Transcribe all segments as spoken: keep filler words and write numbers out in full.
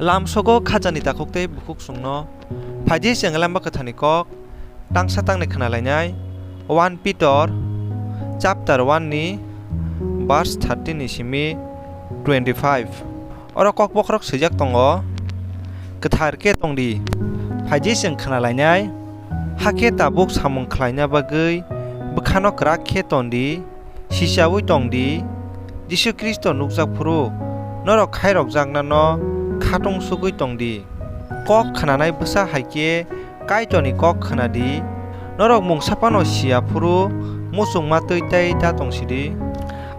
Lamsogo khajani takhuk tei bukhuk chwngno phaidi chwng Lama Kwtharni kok tangsa tangni khna lainai. One Peter chapter one ni verse thirteen ni simi twenty-five. Oro kok bokhorok swijak tongo, "Kwthar khe tong di." Phaidi chwng khna lainai, hakhe tabuk samung khlaina bagwi bwkhano kwrak khe ton di. Sichaui tong di, Jisu Khristo nukjak phuru norok khairokjaknano khatungsugwi tong di. Kok khnanai bwsa hai khe Kaitorni kok khna di. Norok mungsa phano si ya phuru muchungma twi tei da tong si di.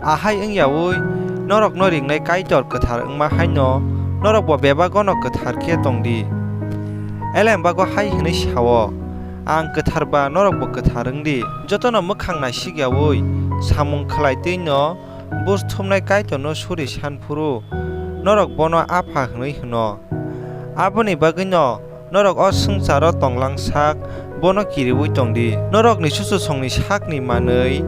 Ahai wng yaui norokno ringnai Kaitor kwthar wngma haino norokbo bebagono kwthar khe tong di. Elembago hai hwnwi sa-o, "Ang kwthar ba norokbo kwthar wng di." Jotono mwkhang naisik yaui samung khlai twi'-no buj thumnai Kaitorno suri san phuru norok bono Apha hwnwi hwno. Aboni bagwino norok o swngcharo tonglang sak bono kiriui tong di. Norokni chuchusongni sakni manwi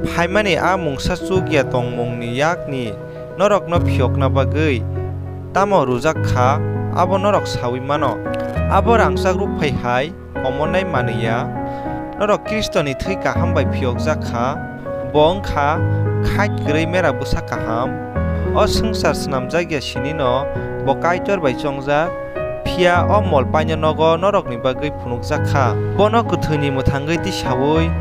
phaimani a mungsa chuk ya tongmungni yakni norokno phiyokna bagwi tamo rwjak kha, abo norok saui mano. Abo rangchak rukphai hai komornai manwi ya. Norok Khristoni thwi kaham bai phiyokjak kha, bo wng kha khait kwrwi mera bwsa kaham. O swngchar snamjak ya sini'-no bo Kaitor bai chongjak, phiya o mol paina nogo norokni bagwi phunukjak kha. Bono kwthwini mwthangwi tisaui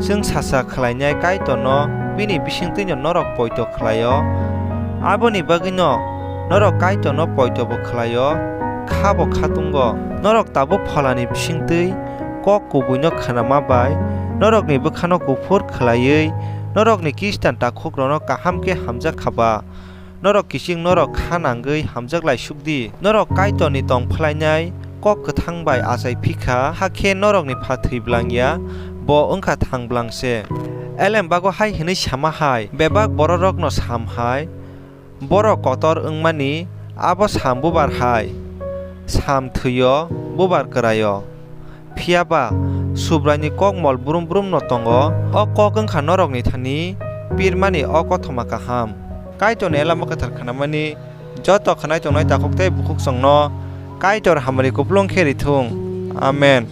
chwngsacha khlainai Kaitorno bini bisingtwi'-no norok poito khlai-o. Aboni bagwino norok Kaitorno poitobo khlai-o, khabo khatungo. Norok tabuk Pholani bisingtwi kok kubuino khnama bai norokni bwkhano kuphur khlaiwi norokni Khristan takhukrokno kaham khe hamjak kha ba, norok kiching norok kha nangwi hamjak lai suk di. Norok Kaitorni tong phlainai kok kwthang bai achai phi kha, hakhe norokni pha thwi blang ya, bo wng kha thang blang se. Elembago hai hwnwi sama hai, bebak bororokno sam hai, borok kotor wngmani abo sam bubar hai, sam thwi-o, bubar kwrai-o. Phiya ba Subraini kok mol brum brumno tongo, o kok wng kha norokni thani pirmani o kothoma kaham. Kaitorni Lama Kwthar khnamani joto khwnai tongnai takhuk tei bukhuk chwngno Kaitor hamari kupulung khe ri thung. Amen.